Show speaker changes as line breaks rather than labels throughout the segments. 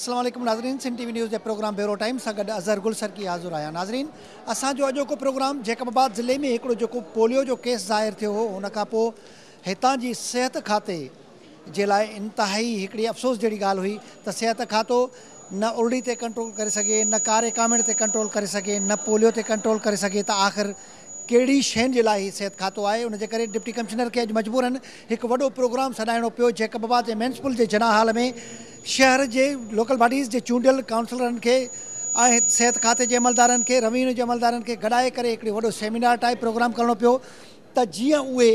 السلام عليڪم ناظرين سنڌ ٽي وي نيوز جي پروگرام بيورو ٽائيم سان گڏ اظهر گل سرڪي حاضر آهيان ناظرين اسان جو اڄوڪو پروگرام جيڪب آباد ضلعي ۾ هڪڙو جيڪو پوليو جو ڪيس ظاهر ٿيو هو ان کان پوء هتان جي صحت کاتي جي لاء انتهائي هڪڙي افسوس جهڙي ڳالهه هئي ته صحت کاتو نه ارڙي تي ڪنٽرول ڪري سگهي نه ڪاري ڪامڻ تي ڪنٽرول ڪري سگهي نه پوليو تي ڪنٽرول ڪري سگهي ته آخر ڪهڙي شين جي لاء هي صحت کاتو آهي ان جي ڪري ڊپٽي ڪمشنر کي اڄ مجبورن هڪ وڏو پروگرام سڏائڻو پيو جيڪب آباد جي ميونسپل جي جناح هال ۾ شهر جي لوڪل باڊيز جي چونڊيل ڪائونسلرن کي ۽ صحت کاتي جي عملدارن کي روينيو جي عملدارن کي گڏائي ڪري هڪڙي وڏو سيمينار ٽائيپ پروگرام ڪرڻو پيو ته جيئن اهي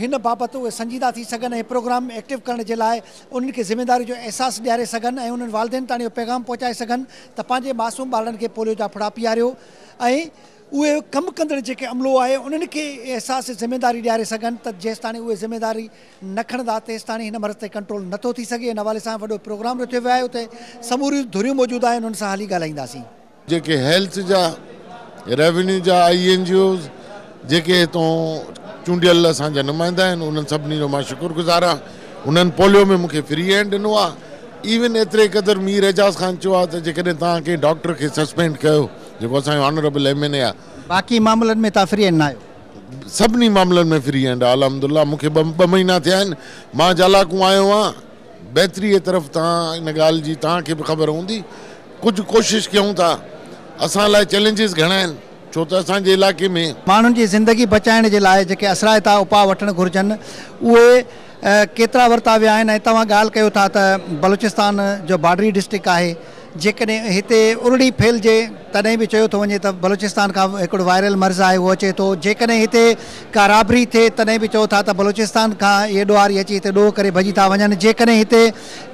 هن بابت اهي سنجيده ٿي سگهن ۽ پروگرام ايڪٽو ڪرڻ جي لاء انهن کي ذميداري جو احساس ڏياري سگهن ۽ انهن والدين تاڻي اهو پيغام پهچائي سگهن ته پنهنجي معصوم ٻارڙن کي پوليو جا ڦڙا پياريو ۽ اهي ڪم ڪندڙ جيڪي عملو آهي انهن کي احساس ذميداري ڏياري سگهن ته جيستاڻي اهي ذميداري نه کڻندا تيستاڻي هن مرض تي ڪنٽرول نه ٿو ٿي سگهي ان حوالي سان وڏو پروگرام رٿيو ويو آهي اتي سموريون ڌريون موجود آهن انهن سان هلي ڳالهائينداسين.
جيڪي هيلٿ جا، ريونيو جا، آئي اين جي اوز جيڪي هتون چونڊيل اسان جا نمائندا آهن انهن سڀني جو مان شڪر گذار آهيان انهن پوليو ۾ مون کي فري هينڊ ڏنو آهي ايون ايتري قدر مير اعجاز خان چيو آهي ته جيڪڏهن توهان ڪنهن ڊاڪٽر کي سسپينڊ ڪيو جيڪو اسان جو آنريبل ايم اين اي آهي.
باقي معاملن ۾ توهان فري هينڊ نه آهيو.
سڀني معاملن ۾ فري هينڊ آهي الحمدلله مون کي ٻه مهينا ٿيا آهن مان جالاڪون آيو آهيان بهتري طرف توهان ان ڳالهه جي توهان کي به خبر هوندي ڪجهه ڪوشش ڪيون ٿا اسان لاء چئلينجز گهڻا آهن ڇو ته اسان جي علائقي ۾.
ماڻهن جي زندگي بچائڻ جي لاء جيڪي اثرائتا اپاء وٺڻ گهرجن اهي ڪيترا ورتا ويا آهن ۽ توهان ڳالهه ڪيو ٿا ته بلوچستان جو بارڊري ڊسٽرڪٽ آهي جيڪڏهن هتي ارڙي ڦهلجي تڏهن به چيو ٿو وڃي ته بلوچستان کان هڪڙو وائرل مرض آهي اهو اچي ٿو جيڪڏهن هتي ڪا رابري ٿئي تڏهن به چئو ٿا ته بلوچستان کان اهي ڏوهاري اچي هتي ڏوهه ڪري ڀڄي ٿا وڃن جيڪڏهن هتي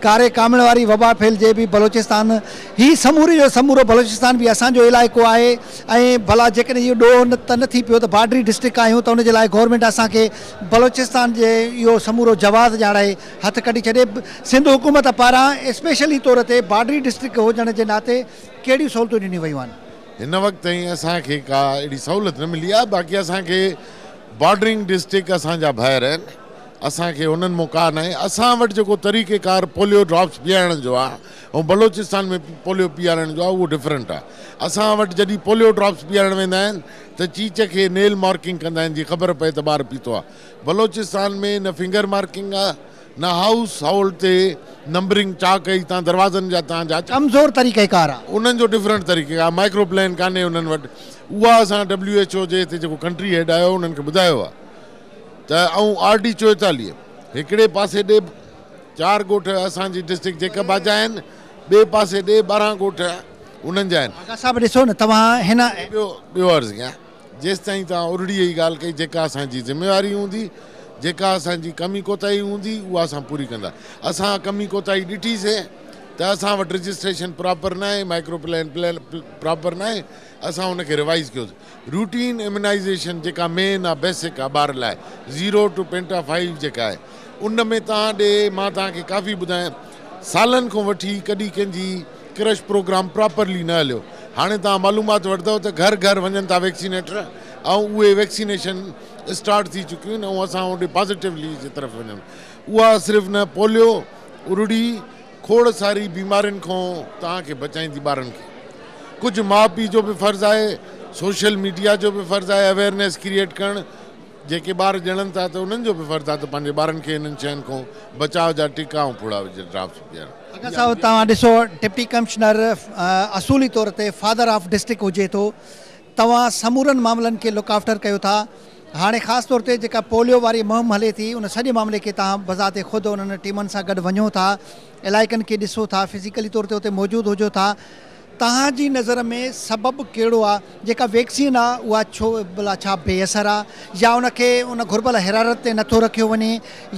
ڪاري ڪامڻ واري وبا ڦهلجي به بلوچستان هي سموري جو سمورو بلوچستان به اسان جو علائقو آهي ۽ ڀلا جيڪڏهن اهو ڏوهه ته نه ٿي پيو ته بارڊري ڊسٽرڪٽ آهيون ته ان جي لاء گورنمينٽ اسان کي بلوچستان جي اهو سمورو جواز ڄاڻائي هٿ ڪڍي ڇڏي، سنڌ حڪومت پاران اسپيشلي طور تي بارڊري ڊسٽرڪٽ هجڻ جي ناتي ڪهڙيون سهولتون ڏنيون ويون آهن؟
هن وقت تائين اسان کي ڪا اهڙي سهولت نه ملي آهي باقي اسان کي بارڊرنگ ڊسٽرڪٽ اسان جا ڀائر آهن اسان کي انهن مان ڪا ناهي اسان وٽ جيڪو طريقي ڪار پوليو ڊراپس پيارڻ جو آهي ۽ بلوچستان ۾ پوليو پيارڻ جو آهي اهو ڊفرنٽ آهي اسان وٽ جڏهن پوليو ڊراپس پيارڻ ويندا آهن ته چيچ کي نيل مارڪنگ ڪندا آهن جيئن خبر پئي ته ٻار پيتو آهي بلوچستان ۾ نه فنگر مارڪنگ آ نه هائوس هولڊ تي نمبرنگ چاڪ ئي تان دروازن جا تان جاچ.
ڪمزور طريقه ڪار آ.
انهن جو ڊفرنٽ طريقه ڪار مائڪرو پلان ڪانهي انهن وٽ اها اسان ڊبليو ايڇ او جي هتي جيڪو ڪنٽري هيڊ آيو انهن کي ٻڌايو آ ته ۽ آر ڊي 44 هڪڙي پاسي ڏي چار ڳوٺ اسان جي ڊسٽرڪٽ جيڪب آباد جا آهن ٻئي پاسي ڏي 12 ڳوٺ انهن جا آهن.
آغا صاحب ڏسو نه توهان هن.
ٻيو عرض ڪيان. جيستائين توهان ارڙيء جي ڳالهه ڪئي، جيڪا اسان جي ذميواري هوندي، جيڪا اسان جي ڪمي ڪوتاهي هوندي، اها اسان پوري ڪندا. اسان ڪمي ڪوتاهي ڏٺي سين ته اسان وٽ رجسٽريشن پراپر ناهي، مائڪرو پلان پراپر ناهي، اسان ان کي ريوائيز ڪيوسين. روٽين اميونائيزيشن جيڪا مين آ، بيسڪ آ ٻار لاء، زيرو ٽو پينٽا فائيو جيڪا آهي، ان ۾ توهان ڏي مان توهان کي ڪافي ٻڌايان، سالن کان وٺي ڪڏهن ڪنهن جي ڪرش پروگرام پراپرلي نه هليو هاڻي توهان معلومات وٺندؤ ته گهر گهر وڃن ٿا ويڪسينيٽر ۽ اهي ويڪسينيشن اسٽارٽ ٿي چڪيون آهن ۽ اسان اوڏي پازيٽولي جي طرف وڃون اها صرف نه پوليو ارڙي کوڙ ساري بيمارين کان توهان کي بچائيندي ٻارن کي ڪجهه ماء پيء جو به فرض آهي سوشل ميڊيا جو به فرض آهي اويئرنيس ڪريئيٽ ڪرڻ جيڪي ٻار ڄڻن ٿا ته انهن جو به فرض آهي ته پنهنجي ٻارن کي انهن شين کان بچاء جا ٽيڪا ۽ ڦڙا ڊراپس پيارن.
آغا صاحب توهان ڏسو ڊپٽي ڪمشنر اصولي طور تي فادر آف ڊسٽرڪٽ هجي ٿو توهان سمورن معاملن کي لڪ آفٽر ڪيو ٿا هاڻي خاص طور تي جيڪا پوليو واري مهم هلي ٿي ان سڄي معاملي کي توهان بذات خود انهن ٽيمن سان گڏ وڃو ٿا علائقن کي ڏسو ٿا فزيڪلي طور تي اتي موجود هجو ٿا توهان جي نظر ۾ سبب ڪهڙو آ جيڪا ويڪسين آ اها ڇو ڀلا ڇا بي اثر آ يا ان کي ان گهربل حرارت تي نٿو رکيو وڃي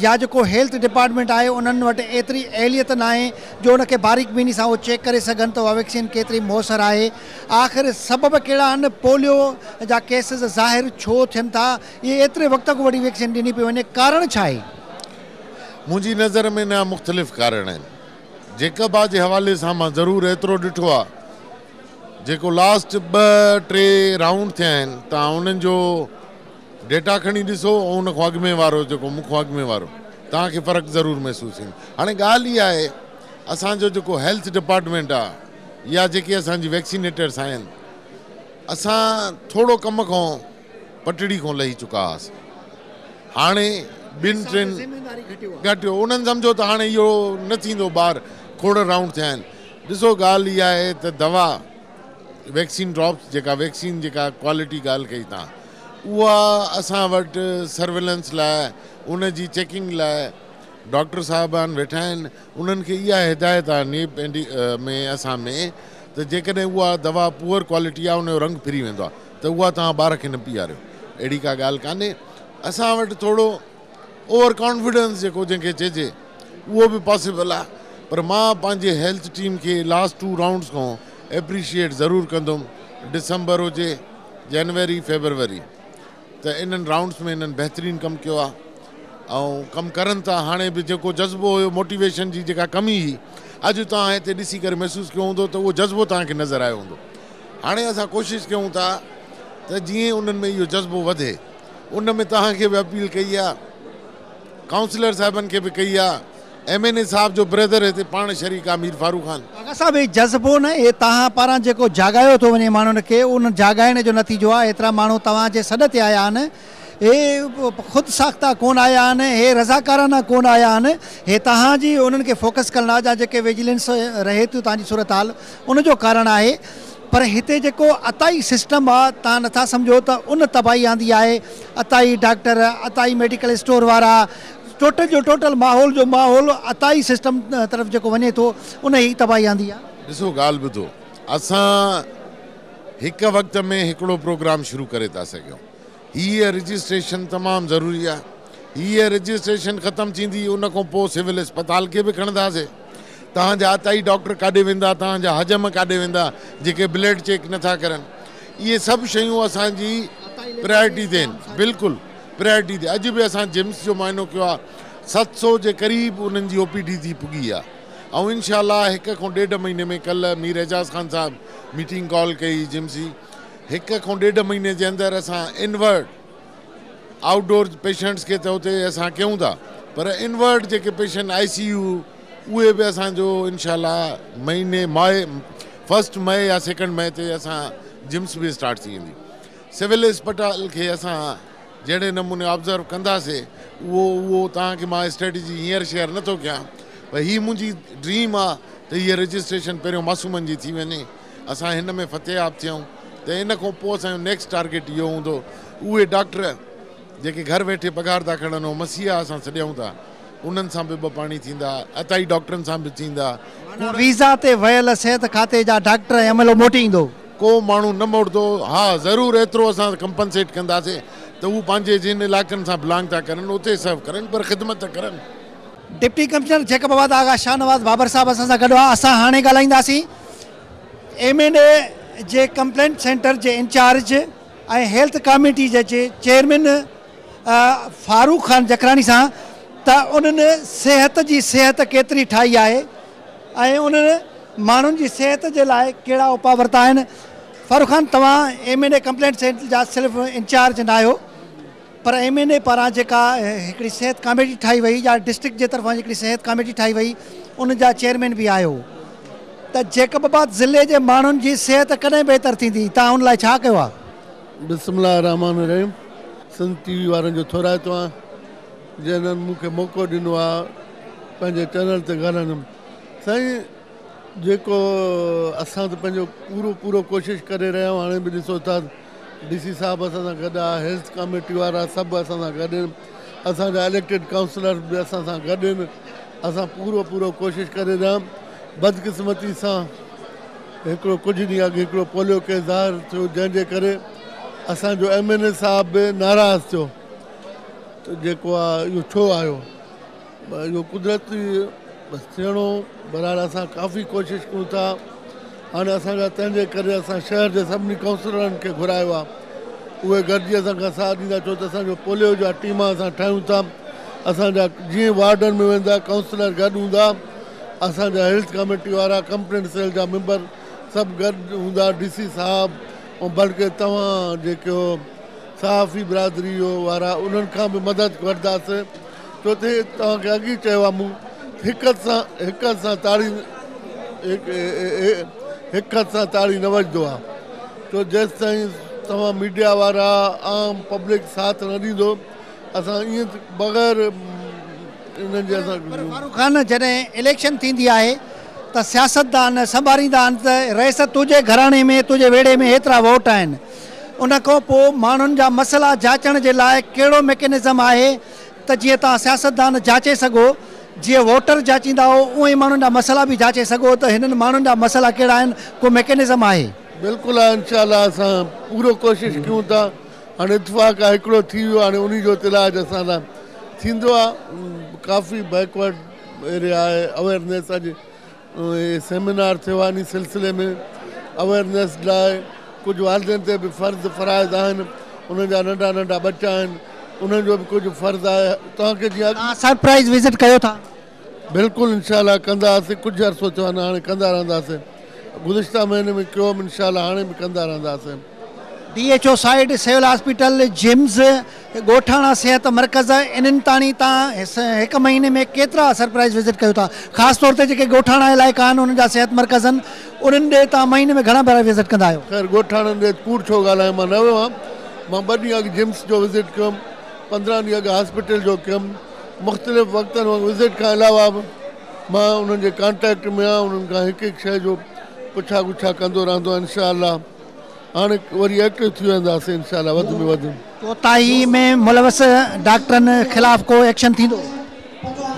يا جيڪو هيلٿ ڊپارٽمينٽ آهي انهن وٽ ايتري اهليت ناهي جو ان کي باريڪ بيني سان اهو چيڪ ڪري سگهن ته اها ويڪسين ڪيتري موثر آهي آخر سبب ڪهڙا آهن پوليو جا ڪيسز ظاهر ڇو ٿين ٿا اهي ايتري وقت کان وٺي ويڪسين ڏني پئي وڃي ڪارڻ ڇا آهي؟
منهنجي نظر ۾ ان جا مختلف ڪارڻ آهن. جيڪب آباد جي حوالي سان مان ضرور ايترو ڏٺو آ جيڪو لاسٽ ٻه ٽي رائونڊ ٿيا آهن توهان انهن جو ڊيٽا کڻي ڏسو ۽ ان کان اڳ ۾ وارو جيڪو مون کان اڳ ۾ وارو توهان کي فرق ضرور محسوس ٿيندو هاڻي ڳالهه اها آهي اسان جو جيڪو هيلٿ ڊپارٽمينٽ آ يا جيڪي اسان جي ويڪسينيٽرس آهن اسان ٿورو ڪم کان پٽڙي کان لهي چڪا هئاسين. هاڻي ٻن ٽن گهٽيو انهن سمجهيو ته هاڻي اهو نه ٿيندو ٻار کوڙ رائونڊ ٿيا آهن. ڏسو ڳالهه اها آهي ته دوا ويڪسين ڊراپس جيڪا ويڪسين جيڪا ڪوالٽي ڳالهه ڪئي تان اها اسان وٽ سرويلنس لاء ان جي چيڪنگ لاء ڊاڪٽر صاحبان ويٺا آهن انهن کي اها هدايت آهي نيپ ۾ اسان ۾ ته جيڪڏهن اها دوا پوئر ڪوالٽي آهي ان جو رنگ ڦري ويندو آهي ته اها توهان ٻار کي نه پياريو اهڙي ڪا ڳالهه ڪانهي اسان وٽ ٿورو اوور ڪانفيڊنس جيڪو جنهن کي چئجي اهو به پاسيبل آهي پر مان پنهنجي هيلٿ ٽيم کي لاسٽ ٽو رائونڊس کان ايپريشيئيٽ ضرور ڪندم ڊسمبر هجي جنوري فيبروري ته انهن رائونڊس ۾ انهن بهترين ڪم ڪيو آهي ۽ ڪم ڪرن ٿا هاڻي به جيڪو جذبو هيو موٽيويشن جي جيڪا ڪمي هئي اڄ توهان هتي ڏسي ڪري محسوس ڪيو هوندو ته اهو جذبو توهان کي نظر آيو هوندو هاڻي اسان ڪوشش ڪيون ٿا ته جيئن انهن ۾ اهو جذبو وڌي ان ۾ توهان کي به اپيل ڪئي آهي ڪائونسلر صاحبن کي به ڪئي آهي ايم اين اي صاحب جو برادر هتي پاڻ شريڪ آ مير فاروق خان.
آغا صاحب هي جذبو نه هي توهان پاران جيڪو جاڳايو ٿو وڃي ماڻهن کي ان جاڳائڻ جو نتيجو آ ايترا ماڻهو توهان جي سڏ تي آيا آهن هي خود ساخته ڪون آيا آهن هي رضاڪارانه ڪون آيا آهن هي توهان جي انهن کي فوڪس ڪرڻ آ جا جيڪي ويجيلنس رهي ٿي توهان جي صورتحال ان جو ڪارڻ آهي پر هتي جيڪو عطائي سسٽم آ توهان نٿا سمجهو ته ان تباهي آندي آهي عطائي ڊاڪٽر عطائي ميڊيڪل اسٽور وارا ٽوٽل جو ٽوٽل ماحول جو ماحول عطائي سسٽم طرف جيڪو وڃي ٿو ان هي تباهي آندي آ.
ڏسو ڳالهه ٻڌو اسان هڪ وقت ۾ هڪڙو پروگرام شروع ڪري ٿا سگهيون هيء رجسٽريشن تمام ضروري آ هيء رجسٽريشن ختم ٿيندي ان کان پوء سول اسپتال کي به کڻنداسي توهان جا عطائي ڊاڪٽر ڪاڏي ويندا توهان جا حجم ڪاڏي ويندا جيڪي بلڊ چيڪ نٿا ڪرن اهي سڀ شيون اسان جي پرائرٽي تي آهن بلڪل پرائرٽي تي اڄ به اسان جمس جو معائنو ڪيو آهي 700 جي قريب انهن جي او پي ڊي ٿي پڳي آهي ۽ انشاء الله هڪ کان ڏيڍ مهيني ۾ ڪلهه مير اعجاز خان صاحب ميٽنگ ڪال ڪئي جمس جي هڪ کان ڏيڍ مهيني جي اندر اسان انورڊ آئوٽ ڊور پيشنٽس کي ته اتي اسان ڪيون ٿا پر انورڊ جيڪي پيشنٽ I سي يو اهي به اسان جو انشاء الله مهيني مئي فرسٽ مئي يا سيڪنڊ مئي تي اسان جمس به اسٽارٽ ٿي ويندي سول اسپتال کي اسان جهڙي نموني آبزرو ڪنداسي اهو اهو توهان کي مان اسٽريٽجي هينئر شيئر نٿو ڪيان پر هي منهنجي ڊريم آ ته هيء رجسٽريشن پهريون معصومن جي ٿي وڃي اسان هن ۾ فتحياب ٿيون ته ان کان پوء اسان جو نيڪسٽ ٽارگيٽ اهو هوندو اهي ڊاڪٽر جيڪي گهر ويٺي پگهار ٿا کڻن اهي مسيحا اسان سڏيون ٿا انهن سان به ٻه پاڻي ٿيندا عطائي ڊاڪٽرن سان به ٿيندا.
معنيٰ ويزا تي ويل صحت کاتي جا ڊاڪٽر ۽ عملو موٽي ايندو.
ڪو ماڻهو نه موٽندو، ها ضرور ايترو اسان ڪمپنسيٽ ڪنداسين ته هو پنهنجي جن علائقن سان بلانگ ٿا ڪرن اتي سرو ڪرن پر خدمت ته ڪرن.
ڊپٽي ڪمشنر جيڪب آباد آغا شاهنواز بابر صاحب اسان سان گڏ هئا اسان هاڻي ڳالهائينداسين ايم اين اي جي ڪمپلينٽ سينٽر جي انچارج ۽ هيلٿ ڪاميٽي جي چيئرمين فاروق خان جکراڻي سان ته انهن صحت جي صحت ڪيتري ٺاهي آهي ۽ انهن ماڻهن جي صحت جي لاء ڪهڙا اپاء ورتا آهن. فاروق خان توهان ايم اين اي ڪمپلينٽ سينٽر جا صرف انچارج نه آهيو پر ايم اين اي پاران جيڪا هڪڙي صحت ڪاميٽي ٺاهي وئي يا ڊسٽرڪٽ جي طرفان هڪڙي صحت ڪاميٽي ٺاهي وئي ان جا چيئرمين به آهيو ته جيڪب آباد ضلعي جي ماڻهن جي صحت ڪڏهن بهتر ٿيندي توهان ان لاء ڇا ڪيو آهي؟
بسم الله الرحمٰن الرحيم سنڌ ٽي وي وارن جو ٿورائتو آهيان جنهن مون کي موقعو ڏنو آهي پنهنجي چينل تي ڳالهائڻ جو سائين جيڪو اسان ته پنهنجو پورو پورو ڪوشش ڪري رهيا آهيون هاڻي به ڏسو ٿا ڊي سي صاحب اسان سان گڏ آهي هيلٿ ڪاميٽي وارا سڀ اسان سان گڏ آهن اسان جا اليڪٽيڊ ڪائونسلر به اسان سان گڏ آهن اسان پورو پورو ڪوشش ڪري رهيا آهيون بدقسمتي سان هڪڙو ڪجهه ڏينهن اڳ هڪڙو پوليو ڪيس ظاهر ٿيو جنهن جي ڪري اسان جو ايم اين اي صاحب به ناراض ٿيو ته جيڪو آ اهو ڇو آيو اهو قدرتي بس ٿيڻو بهرحال اسان ڪافي ڪوشش ڪيون ٿا هاڻي اسان جا تنهن جي ڪري اسان شهر جي سڀني ڪائونسلرن کي گهرايو آ اهي گڏجي اسان کان ساٿ ڏيندا ڇو ته اسان جو پوليو جا ٽيما اسان ٺاهيون ٿا اسان جا جيئن وارڊن ۾ ويندا ڪائونسلر گڏ هوندا اسان جا هيلٿ ڪاميٽي وارا ڪمپلينٽ سيل جا ميمبر سڀ گڏ هوندا ڊي سي صاحب ۽ بلڪه توهان جيڪي صحافي برادري وارا انهن کان به مدد وٺنداسين ڇو ته توهان کي اڳ ئي چيو آهي مون ته هڪ هٿ سان هڪ هٿ سان تاڙي هڪ هٿ سان تاڙي نه وڄندو آهي ڇو جيستائين توهان ميڊيا وارا عام پبلڪ ساٿ نه ڏيندو اسان ائين بغير انهن جي اسان.
پر فاروق خان جڏهن اليڪشن ٿيندي آهي ته سياستدان سنڀاريندا آهن ته رئيس تنهنجي گهراڻي ۾ تنهنجي ويڙهي ۾ هيترا ووٽ آهن ان کان پوء ماڻهن جا مسئلا جاچڻ جي لاء ڪهڙو ميڪنزم آهي ته جيئن توهان سياستدان جاچي سگهو جيئن ووٽر جاچيندا هو اونئن ئي ماڻهن جا مسئلا به جاچي سگهو ته هنن ماڻهن جا مسئلا ڪهڙا آهن ڪو ميڪنزم آهي؟
بلڪل آهي انشاء الله اسان پورو ڪوشش ڪيون ٿا هاڻي اتفاق آهي هڪڙو ٿي ويو هاڻي انهي جو علاج اسان لاء ٿيندو آهي ڪافي بيڪورڊ ايريا آهي اويرنيس اڄ سيمينار ٿيو آهي انهي سلسلي ۾ اويرنيس لاء ڪجهه والدين تي به فرض فرائض آهن انهن جا ننڍا ننڍا ٻچا آهن انهن جو به ڪجهه فرض آهي توهان کي جيئن
توهان سرپرائز وزٽ ڪيو ٿا؟
بلڪل انشاء الله ڪندا هئاسين ڪجهه عرصو ٿيو آهي هاڻي ڪندا رهنداسين گذشته مهيني ۾ ڪيو هوم انشاء الله هاڻي به ڪندا رهنداسين.
D H O side, civil hospital, JIMS, ڳوٺاڻا صحت مرڪز انهن تاڻي تان هڪ مهيني ۾ ڪيترا سرپرائز وزٽ ڪيو ٿا خاص طور تي جيڪي ڳوٺاڻا علائقا آهن انهن جا صحت مرڪز آهن انهن ڏي تان مهيني ۾ گهڻا ڀيرا وزٽ ڪندا آهيو.
خير ڳوٺاڻن ڏي ڪوڙ ڇو ڳالهايان مان نه ويو آهيان مان ٻه ڏينهن اڳ جمس جو وزٽ ڪيم 15 ڏينهن اڳ هاسپيٽل جو ڪيم مختلف وقتن وزٽ کان علاوه به مان انهن جي ڪانٽيڪٽ ۾ آهيان انهن کان هڪ هڪ شيء جو پڇا ڳڇا ڪندو رهندو آهيان انشاء الله هاڻي وري ايڪٽو ٿي وينداسين انشاء الله وڌ ۾ وڌ.
ڪوتاهي ۾ ملوث ڊاڪٽرن خلاف ڪو ايڪشن ٿيندو؟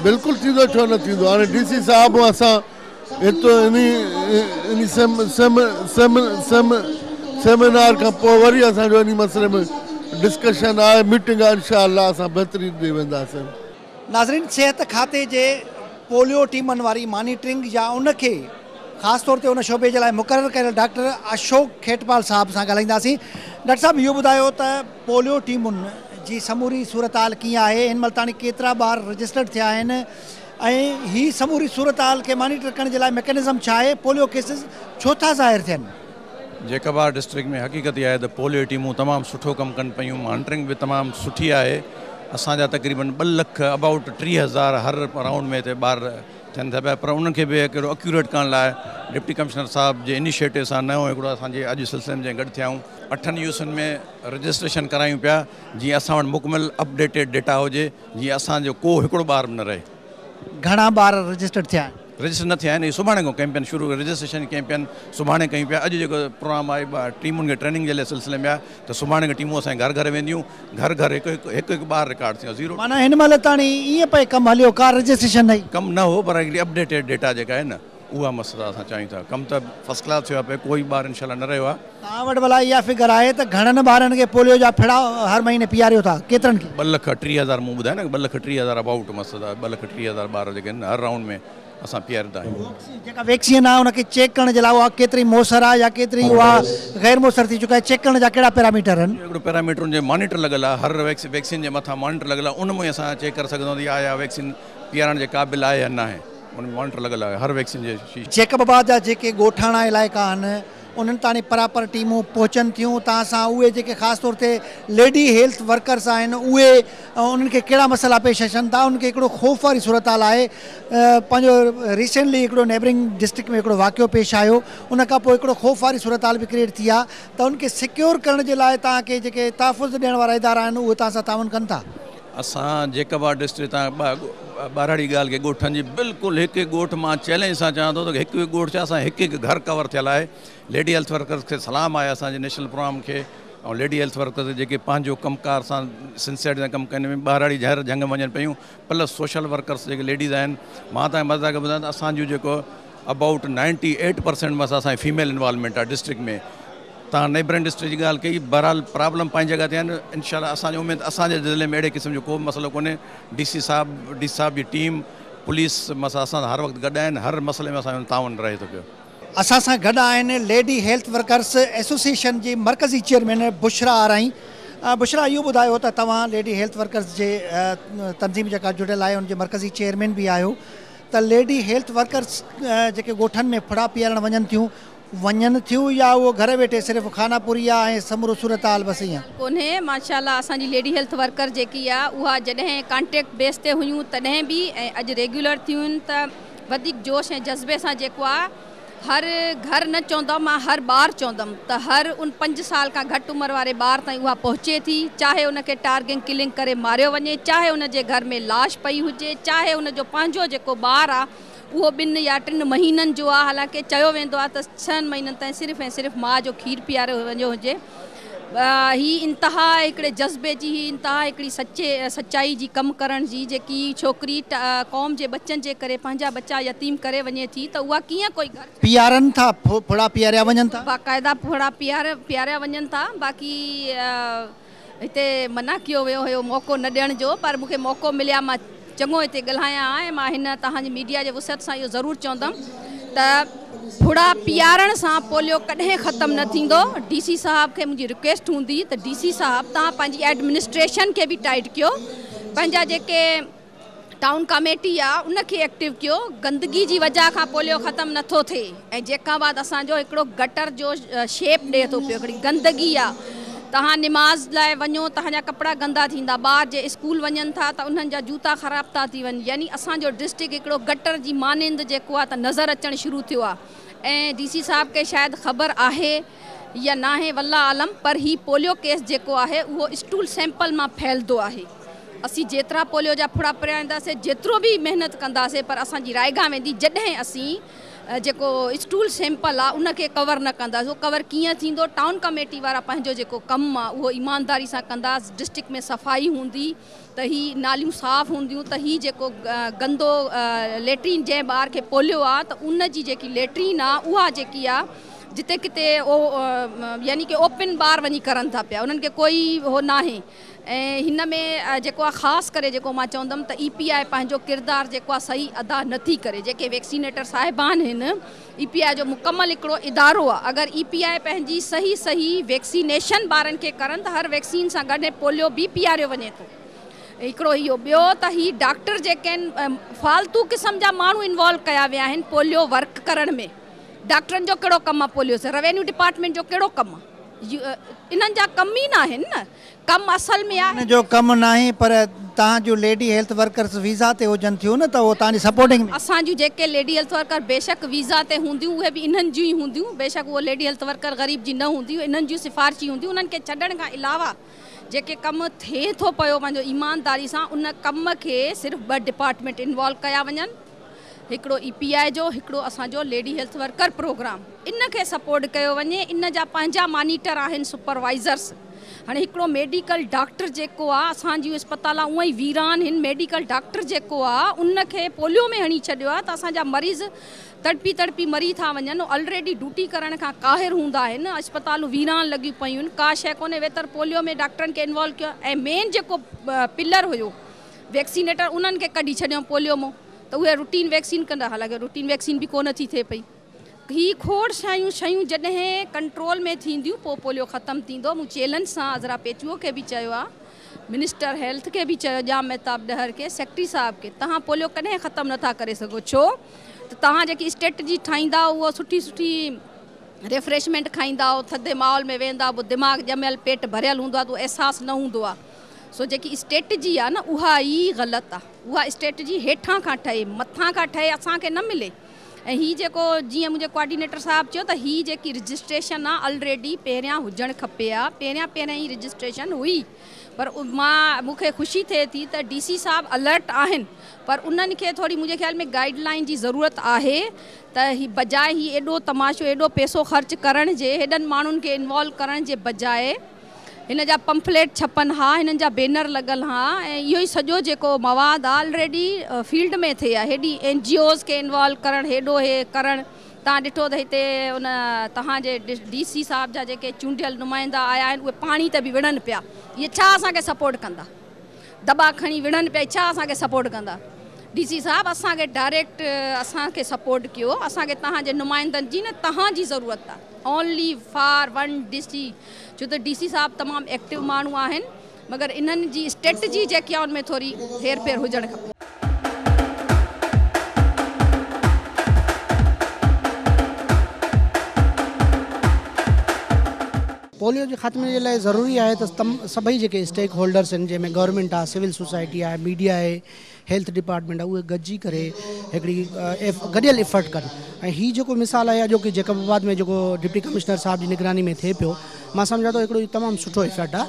بلڪل ٿيندو ڇو نه ٿيندو هاڻي ڊي سي صاحب اسان هت انهي انهي سيم سيم سيم سيم سيمينار کان پوء وري اسان جو انهي مسئلي ۾ ڊسڪشن آهي ميٽنگ آهي انشاء الله اسان بهتري ڏي وينداسين.
ناظرين صحت کاتي جي پوليو ٽيمن واري مانيٽرنگ يا ان کي خاص طور تي ان شعبي جي لاء مقرر ڪيل ڊاڪٽر اشوڪ کيٽپال صاحب سان ڳالهائينداسين. ڊاڪٽر صاحب اهو ٻڌايو ته پوليو ٽيمن جي سموري صورتحال ڪيئن آهي، هن مهل تاڻي ڪيترا ٻار رجسٽرڊ ٿيا آهن ۽ هي سموري صورتحال کي مانيٽر ڪرڻ جي لاء ميڪنزم ڇا آهي، پوليو ڪيسز ڇو ٿا ظاهر ٿين؟
جيڪب آباد ڊسٽرڪٽ ۾ حقيقت اها آهي ته پوليو ٽيمون تمام سٺو ڪم ڪن پيون، مانيٽرنگ به تمام سٺي آهي، اسان جا تقريبن 2 لک ابائوٽ 30,000 هر رائونڊ ۾ هتي ٻار ٿين ٿا پيا پر انهن کي به هڪڙو اڪيوريٽ ڪرڻ لاء ڊپٽي ڪمشنر صاحب جي انيشيٽو سان نئون هڪڙو اسان جي اڄ سلسلي ۾ جنهن گڏ ٿيا آهيون 8 يوسين ۾ رجسٽريشن ڪرايون پيا جيئن اسان وٽ مڪمل اپڊيٽيڊ ڊيٽا هجي جيئن اسان جو ڪو هڪڙو ٻار به نه رهي.
گهڻا ٻار رجسٽرڊ ٿيا آهن؟
رجسٽر نه ٿيا آهن، هي سڀاڻي کان ڪيمپين شروع رجسٽريشن ڪيمپين سڀاڻي ڪيون پيا، اڄ جيڪو پروگرام آهي ٽيمن کي ٽريننگ جي لاء سلسلي ۾ آهي ته سڀاڻي کان ٽيمون اسان جي گهر گهر وينديون، گهر گهر هڪ هڪ هڪ هڪ ٻار رڪارڊ ٿيندو زيرو.
معنيٰ هن مهل تاڻي ائين پئي ڪم هليو ڪا رجسٽريشن نه هئي.
ڪم نه هو پر هڪڙي اپڊيٽيڊ ڊيٽا جيڪا آهي نه اها مسئلا اسان چاهيون ٿا ڪم ته فرسٽ ڪلاس ٿيو آهي پئي ڪوئي ٻار انشاء الله نه رهيو آهي.
توهان وٽ ڀلا اها فگر آهي ته گهڻن ٻارن کي پوليو جا ڦڙا هر مهيني پياريو ٿا ڪيترن کي؟
2,30,000 مون ٻڌايو نه 2,30,000 ابائوٽ مسئلا 2,30,000 ٻار جيڪي آهن هر رائونڊ ۾ اسان پياريندا آهيون.
جيڪا ويڪسين آهي ان کي چيڪ ڪرڻ جي لاء اها ڪيتري موثر آهي يا ڪيتري اها غير موثر ٿي چڪي آهي چيڪ ڪرڻ جا ڪهڙا پيراميٽر آهن؟
هڪڙو پيراميٽر ان جي مانيٽر لڳل آهي هر ويڪسين جي مٿان مانيٽر لڳل آهي ان مان ئي اسان چيڪ ڪري سگهندا آهيون ته آيا ويڪسين پيارڻ جي قابل آهي يا ناهي ان ۾ مانيٽر لڳل آهي هر ويڪسين جي شيشي.
جيڪب آباد جا جيڪي ڳوٺاڻا علائقا آهن انهن تاڻي پراپر ٽيمون پهچن ٿيون تان سان اهي جيڪي خاص طور تي ليڊي هيلٿ ورڪرس آهن اهي انهن کي ڪهڙا مسئلا پيش اچن ٿا انهن کي هڪڙو خوف واري صورتحال آهي پنهنجو ريسينٽلي هڪڙو نيبرنگ ڊسٽرڪٽ ۾ هڪڙو واقعو پيش آيو ان کان پوء هڪڙو خوف واري صورتحال به ڪريئيٽ ٿي آهي ته ان کي سيڪيور ڪرڻ جي لاء توهان کي جيڪي تحفظ ڏيڻ وارا ادارا آهن اهي توهان سان تعاون ڪن ٿا.
اسان جيڪب آباد ڊسٽرڪٽ تان ٻهراڙي ڳالهه کي ڳوٺن جي بلڪل هڪ هڪ ڳوٺ مان چئلينج سان چوان ٿو ته هڪ هڪ ڳوٺ ڇا اسان هڪ هڪ گهر ڪور ٿيل آهي ليڊي هيلٿ ورڪرز کي سلام آهي اسان جي نيشنل پروگرام کي ۽ ليڊي هيلٿ ورڪرز جيڪي پنهنجو ڪم ڪار سان سنسيئرٽي سان ڪم ڪن ٻهراڙي جهر جهنگ وڃن پيون پلس سوشل ورڪرز جيڪي ليڊيز آهن مان تان مزا کي ٻڌايان ته اسان جون جيڪو ابائوٽ 98% بس اسان جي فيميل انوالومينٽ آهي ڊسٽرڪٽ ۾ تان نيبرنگ ڊسٽرڪٽ جي ڳالهه ڪئي بهرحال پرابلم پنهنجي جڳهه تي آهن انشاء الله اسان جي اميد اسان جي ضلعي ۾ اهڙي قسم جو ڪو به مسئلو ڪونهي ڊي سي صاحب ڊي سي صاحب جي ٽيم پوليس مسا اسان هر وقت گڏ آهن هر مسئلي ۾ اسان جو تعاون رهي ٿو پيو.
اسان سان گڏ آهن ليڊي هيلٿ ورڪرس ايسوسيئيشن جي مرڪزي چيئرمين بشريٰ آرائين. بشريٰ اهو ٻڌايو ته توهان ليڊي هيلٿ ورڪرس جي تنظيم جيڪا جڙيل آهي ان جي مرڪزي چيئرمين به آهيو ته ليڊي هيلٿ ورڪرس جيڪي ڳوٺن ۾ ڦڙا پيارڻ وڃن ٿيون وڃن ٿيون يا اهو گهر ويٺي صرف خانه پوري آهي ۽ سمورو صورت حال بس ائين؟
ڪونهي ماشاء الله اسان جي ليڊي هيلٿ ورڪر جيڪي آهي اها جڏهن ڪانٽريڪٽ بيس تي هيون تڏهن به ۽ اڄ ريگيولر ٿيون آهن ته وڌيڪ جوش ۽ جذبي سان جيڪو آهي هر گهر نه چوندم مان هر ٻار چوندم ته هر ان 5 سال کان گهٽ عمر واري ٻار تائين اها پهچي ٿي، چاهي ان کي ٽارگنگ ڪلنگ ڪري ماريو وڃي، چاهي ان جي گهر ۾ لاش پئي هجي، چاهي ان جو پنهنجو جيڪو ٻار آ اهو 2 يا 3 مهينن جو آ، حالانڪه چيو ويندو آ ته 6 مهينن تائين صرف ۽ صرف ماء جو کير پياريو وڃو هجي. هي انتها هڪڙي جذبي جي، هي انتها هڪڙي سچي سچائي جي ڪم ڪرڻ جي، جيڪي ڇوڪري قوم جي ٻچن جي ڪري پنهنجا ٻچا يتيم ڪري وڃي ٿي ته اها ڪيئن ڪوئي گهر
پيارن ٿا، ڦڙا پياريا وڃن ٿا.
باقاعده ڦڙا پياريا وڃن ٿا. باقي هتي منع ڪيو ويو هيو موقعو نه ڏيڻ جو، پر مون کي موقعو مليا مان چڱو هتي ڳالهايان ۽ مان هن توهان جي ميڊيا جي وسعت سان اهو ضرور چوندم ته ڦڙا پيارڻ سان پوليو ڪڏهن ختم نه ٿيندو. ڊي سي صاحب کي منهنجي رڪويسٽ هوندي ته ڊي سي صاحب توهان پنهنجي ايڊمنسٽريشن کي به ٽائيٽ ڪيو، پنهنجا جيڪي ٽائون ڪاميٽي آ ان کي ايڪٽو ڪيو. گندگي جي وجهه کان پوليو ختم نٿو ٿئي ۽ جيڪا بعد اسان جو هڪڙو گٽر جو شيپ ڏئي ٿو پيو، هڪڙي گندگي آ. توهان نماز لاءِ وڃو توهان جا ڪپڙا گندا ٿيندا، ٻار جي اسڪول وڃن ٿا ته انهن جا جوتا خراب ٿا ٿي وڃن، يعني اسان جو ڊسٽرڪٽ هڪڙو گٽر جي مانند جيڪو آ ته نظر اچڻ شروع ٿيو آ. ۽ ڊي سي صاحب کي شايد خبر آهي يا ناهي والله عالم، پر هي پوليو ڪيس جيڪو آهي اهو اسٽول سيمپل مان ڦهلدو آهي. اسين جيترا پوليو جا ڦڙا پيارينداسين، جيترو به محنت ڪنداسين، پر اسان جي رائگان ويندي جڏهن اسين جيڪو اسٽول سيمپل آهي ان کي ڪور نه ڪنداسين. اهو ڪور ڪيئن ٿيندو؟ ٽائون ڪميٽي وارا پنهنجو جيڪو ڪم آهي اهو ايمانداري سان ڪندا، ڊسٽرڪٽ ۾ صفائي هوندي ته هي ناليون صاف هونديون ته هي جيڪو گندو ليٽرين جنهن ٻار کي پوليو آهي ته ان جي جيڪي ليٽرين آهي اها جيڪي آهي جتي ڪٿي يعني ڪه اوپن ٻار وڃي ڪرن ٿا پيا، انهن کي ڪوئي هو ناهي. ۽ هن ۾ جيڪو آهي خاص ڪري جيڪو مان چوندم ته اي پي آء پنهنجو ڪردار جيڪو آهي صحيح ادا نٿي ڪري. جيڪي ويڪسينيٽر صاحبان آهن، اي پي آء جو مڪمل هڪڙو ادارو آهي، اگر اي پي آء پنهنجي صحيح صحيح ويڪسينيشن ٻارن کي ڪرن ته هر ويڪسين سان گڏ پوليو به پياريو وڃي ٿو. هڪڙو اهو، ٻيو ته هي ڊاڪٽر جيڪي آهن فالتو قسم جا ماڻهو انوالو ڪيا ويا آهن پوليو ورڪ ڪرڻ ۾. ڊاڪٽرن جو ڪهڙو ڪم آهي پوليو سان؟ روينيو ڊپارٽمينٽ جو ڪهڙو ڪم آهي؟ انهن جا ڪم ئي نه آهن نه، ڪم اصل ۾ آهي
ان جو ڪم ناهي، پر توهان جون ليڊي هيلٿ ورڪرز ويزا تي هجن ٿيون نه ته اهو توهان جي سپورٽنگ ۾.
اسان جون جيڪي ليڊي هيلٿ ورڪر بيشڪ ويزا تي هونديون اهي به انهن جون ئي هونديون، بيشڪ اهو ليڊي هيلٿ ورڪر غريب جي نه هوندي، انهن جون سفارشي هونديون. انهن کي ڇڏڻ کان علاوه جيڪي ڪم ٿئي ٿو پيو پنهنجو ايمانداري سان ان ڪم کي صرف 2 ڊپارٽمينٽ انوالو ڪيا وڃن، هڪڙو اي پي آء جو، هڪڙو اسان جو ليڊي هيلٿ ورڪر پروگرام، ان کي سپورٽ ڪيو وڃي. ان جا پنهنجا مانيٽر آهن، سپروائزرس. هاڻي هڪڙو ميڊيڪل ڊاڪٽر جيڪو آهي، اسان جون اسپتالان اونئن ئي ويران آهن، ميڊيڪل ڊاڪٽر جيڪو آهي ان کي پوليو ۾ هڻي ڇڏيو آهي ته اسان جا مريض تڙپي تڙپي مري ٿا وڃن، آلريڊي ڊيوٽي ڪرڻ کان قاهر هوندا آهن، اسپتالون ويران لڳيون پيون آهن، ڪا شيءِ ڪونهي، ويتر پوليو ۾ ڊاڪٽرن کي انوالو ڪيو. ۽ مين جيڪو پلر هيو ويڪسينيٽر انهن کي ڪڍي ڇڏيو پوليو مان ته اهي روٽين ويڪسين ڪندا، حالانڪه روٽين ويڪسين به ڪونه ٿي ٿئي پئي. هي کوڙ شيون جڏهن ڪنٽرول ۾ ٿينديون پوءِ پوليو ختم ٿيندو. مون چيلنج سان عذرا پيچوهو کي به چيو آهي، منسٽر هيلٿ کي به چيو، ڄام مهتاب ڏهر کي، سيڪريٽري صاحب کي، توهان پوليو ڪڏهن ختم نٿا ڪري سگهو. ڇو ته توهان جيڪي اسٽريٽجي ٺاهيندا اهو سٺي سٺي ريفريشمينٽ کائيندا آهيو، ٿڌي ماحول ۾ ويهندا، پوءِ دماغ ڄميل پيٽ ڀريل هوندو آهي ته اهو احساس نه هوندو آهي. سو جيڪي اسٽريٽجي آهي نه اها ئي غلط آهي. اها اسٽريٽجي هيٺان کان ٺهي، مٿان کان ٺهي اسان کي نه ملي. ۽ هي جيڪو جيئن منهنجي ڪوآرڊينيٽر صاحب چيو ته هي جيڪي رجسٽريشن آهي آلريڊي پهريان هجڻ کپي ها، پهريان پهريان ئي رجسٽريشن هئي، پر مان مون کي خوشي ٿئي ٿي ته ڊي سي صاحب الرٽ آهن، پر انهن کي ٿوري منهنجي خيال ۾ گائيڊ لائن جي ضرورت آهي ته هي بجاءِ هي ايڏو تماشو ايڏو پئسو خرچ ڪرڻ جي، هيڏن ماڻهن کي انوالو ڪرڻ جي بجاءِ هن جا پمفليٽ ڇپن ها، هنن جا بينر لڳل ها، ۽ اهو ئي سڄو جيڪو مواد آهي آلريڊي فيلڊ ۾ ٿئي آهي. هيڏي اين جي اوز کي انوالو ڪرڻ، هيڏو هي ڪرڻ، توهان ڏٺو ته هتي ان توهان جي ڊي سي صاحب جا جيڪي چونڊيل نمائندا آيا آهن اهي پاڻي تي به وڙهن پيا، اهي ڇا اسان کي سپورٽ ڪندا؟ دٻا کڻي وڙهن پيا، ڇا اسان کي سپورٽ ڪندا؟ ڊي سي صاحب اسان کي ڊائريڪٽ اسان کي سپورٽ ڪيو، اسان کي توهان جي نمائندن جي نه توهان جي ضرورت آهي، only for one D C. ڇو ته ڊي سي صاحب تمام ايڪٽو ماڻهو آهن، مگر انهن جي اسٽريٽجي جيڪي آهي ان ۾ ٿوري هير ڦير هجڻ کپي.
پوليو جي خاتمي جي لاءِ ضروري آهي ته سڀئي جيڪي اسٽيڪ هولڊرس آهن، جنهن ۾ گورنمينٽ آهي، سول سوسائٽي آهي، ميڊيا آهي، هيلٿ ڊپارٽمينٽ آهي، اهي گڏجي ڪري هڪڙي گڏيل ايفرٽ ڪن. ۽ هي جيڪو مثال آهي اڄوڪي جيڪب آباد ۾ جيڪو ڊپٽي ڪمشنر صاحب جي نگراني ۾ ٿئي پيو، مان سمجهان ٿو هڪڙو تمام سٺو ايفرٽ آهي.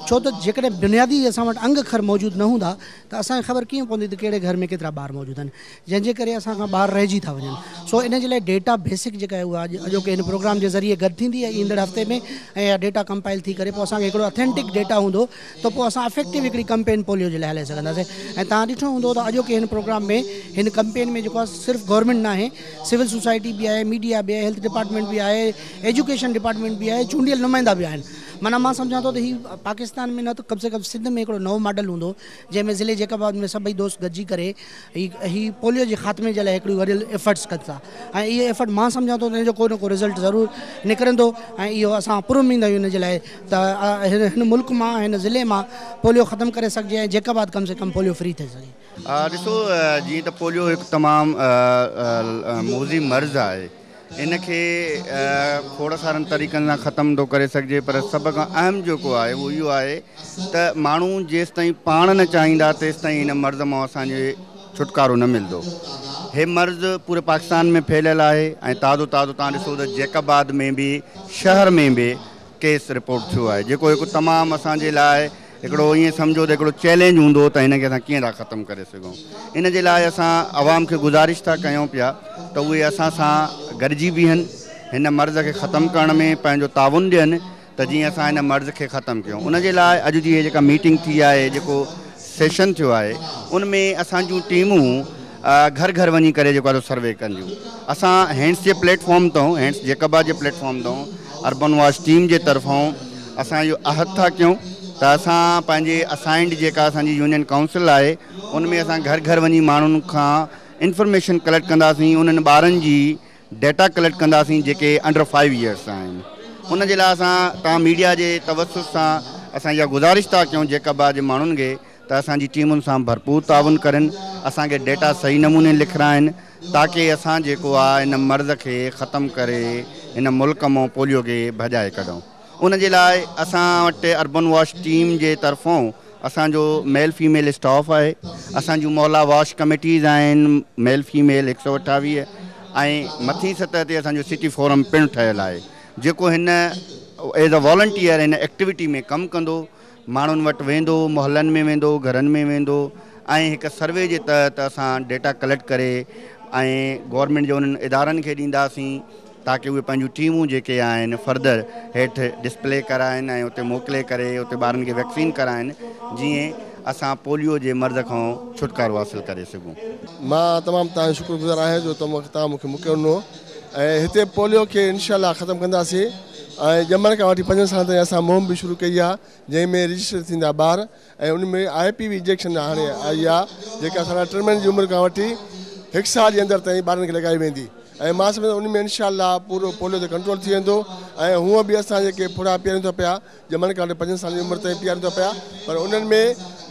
ڇو ته جيڪڏهن بنيادي اسان وٽ انگ اکر موجود نه هوندا ته اسان کي خبر ڪيئن پوندي ته ڪهڙي گهر ۾ ڪيترا ٻار موجود آهن، جنهن جي ڪري اسان کان ٻار رهجي ٿا وڃن. سو ان جي لاءِ ڊيٽا بيسڪ جيڪا آهي اها اڄ اڄوڪي هن پروگرام جي ذريعي گڏ ٿيندي ۽ ايندڙ هفتي ۾ ۽ اها ڊيٽا ڪمپائل ٿي ڪري پوءِ اسان کي هڪڙو اٿينٽڪ ڊيٽا هوندو ته پوءِ اسان افيڪٽو هڪڙي ڪمپين پوليو جي لاءِ هلائي سگهنداسين. ۽ توهان ڏٺو هوندو ته اڄوڪي هن پروگرام ۾ هن ڪمپين ۾ جيڪو آهي صرف گورنمينٽ نه آهي، سول سوسائٽي به آهي، ميڊيا به آهي، هيلٿ ڊپارٽمينٽ به آهي، ايجوڪيشن ڊپارٽمينٽ به آهي، چونڊيل نمائندا به آهن. معنيٰ مان سمجهان ٿو ته هي پاڪستان ۾ نه ته ڪم سي ڪم سنڌ ۾ هڪڙو نئون ماڊل هوندو جنهن ۾ ضلعي جيڪب آباد ۾ سڀئي دوست گڏجي ڪري هي پوليو جي خاتمي جي لاءِ هڪڙيون گڏيل ايفرٽس ڪن ٿا. ۽ اهي ايفرٽ مان سمجهان ٿو ته هن جو ڪو نه ڪو رزلٽ ضرور نڪرندو ۽ اهو اسان پر اميد آهيون هن جي لاءِ ته هن ملڪ مان، هن ضلعي مان پوليو ختم ڪري سگهجي ۽ جيڪب آباد ڪم سي ڪم پوليو فري ٿي سگهي.
ڏسو، جيئن ته پوليو هڪ تمام موذي مرض آهي، ان کي کوڙ سارن طريقن سان ختم ٿو ڪري سگهجي، پر سڀ کان اهم جيڪو آهي اهو اهو آهي ته ماڻهو جيس تائين پاڻ نه چاهيندا تيس تائين هن مرض مان اسانجي ڇوٽڪارو نه ملندو. هي مرض پوري پاڪستان ۾ ڦهليل آهي ۽ تازو تازو توهان ڏسو ته جيڪب آباد ۾ به شهر ۾ به ڪيس رپورٽ ٿيو آهي، جيڪو هڪ تمام اسانجي لاءِ هڪڙو ائين سمجهو ته هڪڙو چئلينج هوندو ته هن کي اسان ڪيئن ٿا ختم ڪري سگهون. ان جي لاءِ اسان عوام کي گذارش ٿا ڪيون پيا ته اهي اسان سان گڏجي بيهن، هن مرض کي ختم ڪرڻ ۾ پنهنجو تعاون ڏين ته جيئن اسان هن مرض کي ختم ڪيون. ان جي لاءِ اڄ جي هيءَ جيڪا ميٽنگ ٿي آهي، جيڪو سيشن ٿيو آهي، ان ۾ اسان جون ٽيمون گهر گهر وڃي ڪري جيڪو آهي سروي ڪنديون. اسان هينڊس جي پليٽ فارم تان، هينڊس جيڪب آباد جي پليٽ فارم تان، اربن واش ٽيم جي طرفان اسان اهو عهد ٿا ڪيون ته اسان پنهنجي اسائنڊ جيڪا اسان جي يونين ڪائونسل آهي ان ۾ اسان گهر گهر وڃي ماڻهن کان انفارميشن ڪليڪٽ ڪنداسين، انهن ٻارن جي ڊيٽا ڪليڪٽ ڪنداسين جيڪي انڊر 5 ايئرس آهن. ان جي لاءِ اسان توهان ميڊيا جي توسط سان اسان اها گذارش ٿا ڪيون جيڪب آباد جي ماڻهن کي ته اسان جي ٽيمن سان ڀرپور تعاون ڪرن، اسان کي ڊيٽا صحيح نموني لکرائن تاڪه اسان جيڪو آهي هن مرض کي ختم ڪري هن ملڪ مان پوليو کي ڀڄائي ڪڍون. ان جي لاءِ اسان وٽ اربن واش ٽيم جي طرفان اسان جو ميل فيميل اسٽاف آهي، اسان جون محلا واش ڪميٽيز آهن ميل فيميل 128 ۽ مٿين سطح تي اسان جو سٽي فورم پڻ ٺهيل آهي، جيڪو هن ايز ا والنٽيئر هن ايڪٽيوٽي ۾ ڪم ڪندو، ماڻهن وٽ ويندو، محلن ۾ ويندو، گهرن ۾ ويندو ۽ هڪ سروي جي تحت اسان ڊيٽا ڪليڪٽ ڪري ۽ گورنمينٽ جي انهن ادارن کي ڏينداسين تاڪه اهي پنهنجون ٽيمون جيڪي آهن فردر هيٺ ڊسپلي ڪرائن ۽ اتي موڪلي ڪري اتي ٻارن کي ويڪسين ڪرائن، جيئن اسان پوليو جي مرض کان ڇوٽڪارو حاصل ڪري سگهون.
مان تمام توهان جو شڪرگذار آهيان جو توهان مون کي موقعو ڏنو ۽ هتي پوليو کي انشاء الله ختم ڪنداسين. ۽ ڄمڻ کان وٺي 5 سالن تائين اسان مهم به شروع ڪئي آهي، جنهن ۾ رجسٽر ٿيندا ٻار ۽ ان ۾ آئي پي وي انجيڪشن هاڻي آئي آهي، جيڪا 3.5 مهينن جي عمر کان وٺي 1 سال جي اندر تائين ٻارن کي لڳائي ويندي ۽ مان سمجهان ٿو ان ۾ انشاء الله پورو پوليو تي ڪنٽرول ٿي ويندو. ۽ هونئن به اسان جيڪي ڦڙا پياريون ٿا پيا ڄمڻ کان وٺي 5 سالن جي عمر تائين پياريون ٿا پيا، پر انهن ۾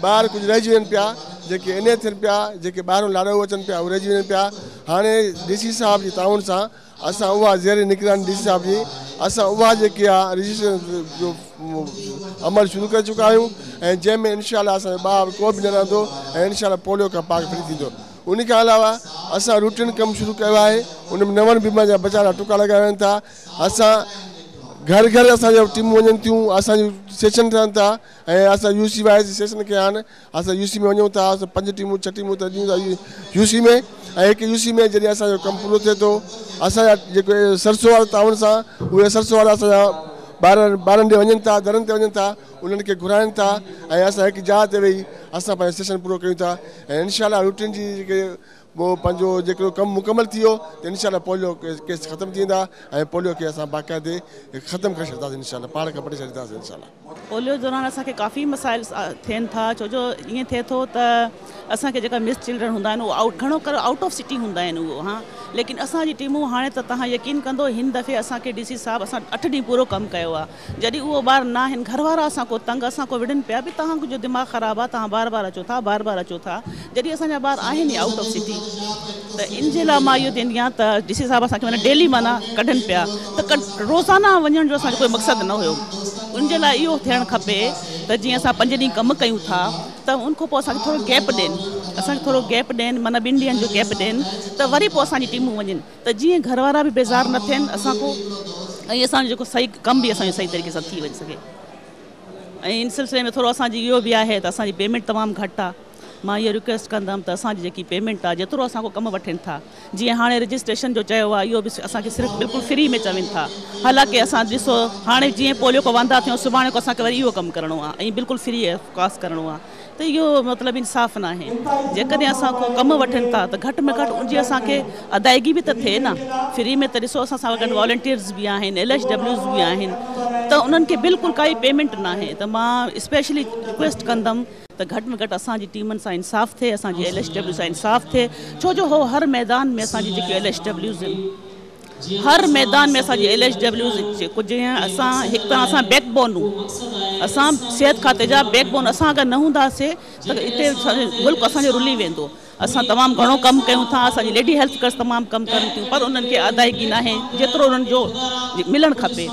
ٻار ڪجهه رهجي وڃن پيا، جيڪي اني ٿين پيا، جيڪي ٻاهرون لاڏائو اچن پيا اهي رهجي وڃن پيا. هاڻي ڊي سي صاحب جي تعاون سان اسان اها زير نگراني ڊي سي صاحب جي اسان اها جيڪي آهي رجسٽريشن جو عمل شروع ڪري چڪا آهيون ۽ جنهن ۾ انشاء الله اسان جو ٻار ڪو به نه رهندو ۽ انشاء الله پوليو کان پاڪ فري ٿيندو. ان کان علاوه اسان روٽين ڪم شروع ڪيو آهي، ان ۾ نون بيمارين جا بچاء لاءِ ٽڪا لڳايا وڃن ٿا. اسان گهر گهر اسان جون ٽيمون وڃن ٿيون، اسان جون سيشن ٿين ٿا ۽ اسان يو سي وائز سيشن ڪيا آهن. اسان يو سي ۾ وڃون ٿا، اسان 5 ٽيمون 6 ٽيمون ته ڏيون ٿا يو سي ۾ ۽ هڪ يو سي ۾ جڏهن اسان جو ڪم پورو ٿئي ٿو، اسان جا جيڪي سرسو وارا تعاون سان اهي سرسو وارا اسان جا ٻارن ڏي وڃن ٿا، درن تي وڃن ٿا، انهن کي گهرائن ٿا ۽ اسان هڪ جاءِ تي ويهي اسان پنهنجو سيشن پورو ڪيون ٿا ۽ انشاء الله روٽين جي جيڪي پوءِ پنهنجو جيڪو ڪم مڪمل ٿي ويو ته انشاء الله پوليو ڪيس ختم ٿي ويندا ۽ پوليو کي اسان باقاعدي ختم ڪري ڇڏينداسين انشاء الله، پاڻ کان پٽي ڇڏينداسين انشاء الله.
پوليو دوران اسان کي ڪافي مسائل ٿين ٿا، ڇو جو ائين ٿئي ٿو ته اسان کي جيڪا مس چلڊرن هوندا آهن اهو گهڻو ڪري آئوٽ آف سٽي هوندا آهن اهو، ها، ليڪن اسان جي ٽيمون هاڻي ته توهان يقين ڪندو هن دفعي اسان کي ڊي سي صاحب اسان 8 ڏينهن پورو ڪم ڪيو آهي. جڏهن اهو ٻار نه آهن، گهر وارا اسان کان تنگ، اسان کان وڙهن پيا به توهان جو دماغ خراب آهي، توهان بار بار اچو ٿا، بار بار اچو ٿا، جڏهن اسان جا ٻار آهن ئي آئوٽ آف سٽي. ته ان جي لاءِ مان اهو چوندي آهيان ته ڊي سي صاحب اسان کي معنيٰ ڊيلي معنيٰ ڪڍن پيا ته روزانه وڃڻ جو اسان جو ڪوئي مقصد نه هيو. ان جي لاء اهو ٿيڻ کپي ته جيئن اسان پنج ڏينهن ڪم ڪيون ٿا ته ان کان پوء اسان کي ٿورو گيپ ڏين، اسان کي ٿورو گيپ ڏين معنيٰ ٻن ڏينهن جو گيپ ڏين ته وري پوء اسان جي ٽيمون وڃن ته جيئن گهر وارا به بيزار نه ٿين اسان کان ۽ اسان جو جيڪو صحيح ڪم به اسان جو صحيح طريقي سان ٿي وڃي سگهي ۽ ان سلسلي ۾ ٿورو اسان جي اهو به آهي ته اسان جي پيمينٽ تمام گهٽ آهي. مان اهو رڪويسٽ ڪندم ته اسان جي جيڪي پيمينٽ آهي جيترو اسان کان ڪم وٺن ٿا جيئن هاڻي رجسٽريشن جو چيو آهي اهو به اسان کي صرف بلڪل فري ۾ چون ٿا حالانڪه اسان ڏسو هاڻي جيئن پوليو کان واندا ٿيون سڀاڻي کان اسان کي وري اهو ڪم ڪرڻو آهي ۽ بلڪل فري آف ڪاسٽ ڪرڻو آهي ته اهو مطلب انصاف ناهي جيڪڏهن اسان کان ڪم وٺن ٿا ته گهٽ ۾ گهٽ ان جي اسان کي ادائگي به ته ٿئي نه فري ۾ ته ڏسو اسان سان گڏ والنٽيئرز به آهن ايل ايڇ ڊبليوز به آهن ته انهن کي بلڪل ڪائي پيمينٽ ناهي ته مان اسپيشلي رڪويسٽ ڪندم ته گهٽ ۾ گهٽ اسان جي ٽيمن سان انصاف ٿئي، اسان جي ايل ايڇ ڊبليو سان انصاف ٿئي، ڇو جو هو هر ميدان ۾ اسان جي جيڪي ايل ايڇ ڊبليوز آهن هر ميدان ۾ اسان جي ايل ايڇ ڊبليوز جيڪو جيئن اسان هڪ ته اسان بيڪ بون اسان صحت کاتي جا بيڪ بون اسان اگر نه هونداسي ته هتي ملڪ اسان جو رلي ويندو اسان تمام گهڻو ڪم ڪيون ٿا اسان جي ليڊي هيلٿ ورڪرز تمام ڪم ڪن ٿيون پر انهن کي ادائگي ناهي جيترو انهن جو ملڻ کپي